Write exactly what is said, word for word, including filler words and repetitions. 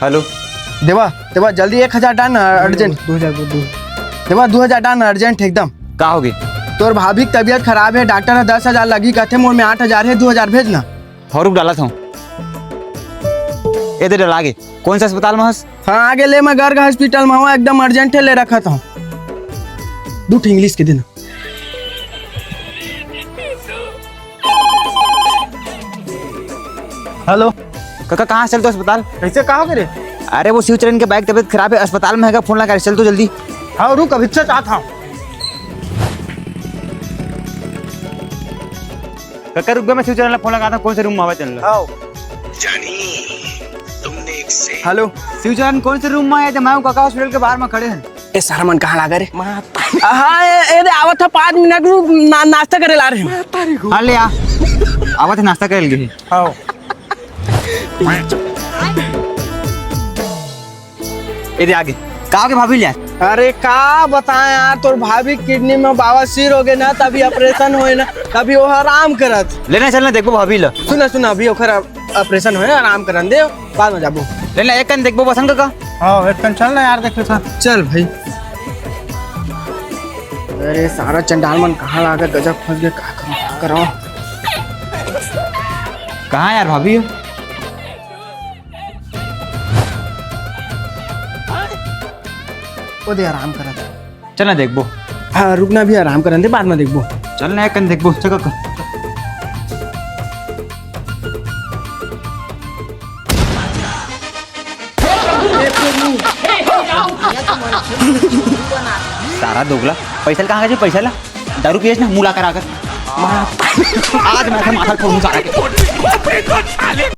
Hello. देवा, देवा, जल्दी एक हजार डाल ना, urgent। दो हजार, दो। देवा, दो हजार डाल ना, urgent एकदम। का होगे? तोर भाभी के तबीयत खराब हे, डॉक्टर ह दस हजार लगही कथे, मोर में आठ हजार हे, दो हजार भेज ना। हव, रुक, डालत हँव। ए दे, डला गे। कौन से अस्पताल में हस? हाँ, आगे ले, मैं गर्ग हॉस्पिटल में हँव, एकदम urgent हे, ले रखत हँव। दू ठे English के देना। हेलो। कका, कहाँ चल तो अस्पताल? कैसे, का होगे रे? अरे, वो शिवचरण के बाइक तबीयत खराब हे, अस्पताल में हे, फोन लगा, चल तो जल्दी। हाँ, रुक, अभी से चाहत हँव। कका, रुक बे, मैं शिवचरण ला फोन लगात हँव, कौन से रूम में आवा चल। हाँ। हेलो, शिवचरण कौन से रूम में हे? मैं कका हॉस्पिटल के बाहर में खड़े हँव। ए, सारा मन कहाँ लागे रे? हाँ, ए, ए, दे, आवत हँव, पाँच मिनट रुक, ना, नाश्ता करे ला रहे हँव। हाँ, ले आ। आवत हँव, नाश्ता करे लगे। हाँ। ए दे, आगे। का होगे भाभी ल यार? अरे, का बताएं यार, तोर भाभी के किडनी में बवासीर होगे ना, तभी ऑपरेशन होय ना, तभी वो आराम करत। ले ना, चल ना, देखबो भाभी ल। सुन ना, सुन ना, अभी ओकर ऑपरेशन होय ना, आराम करन दे, बाद में जाबो। ले ना, एक कन देखबो बसन कका। हाँ, एक कन चल ना यार, देख लेथन। चल भाई। अरे, सारा चंडाल मन कहाँ लागे, गजब फंस गे, का करूँ, का करूँ? कहाँ यार भाभी? ओ दे, आराम करत। चल ना देखबो। हाँ, रुक ना, अभी आराम करन दे, बाद में देखबो। चल ना, एक कन देखबो, चल कका। सारा दोगला, पैसा ला कहाँ गे, पैसा ला? दारू पियस ना, मुँह ला कर आकर। आज मैं माथा फोड़ूँ सारा के।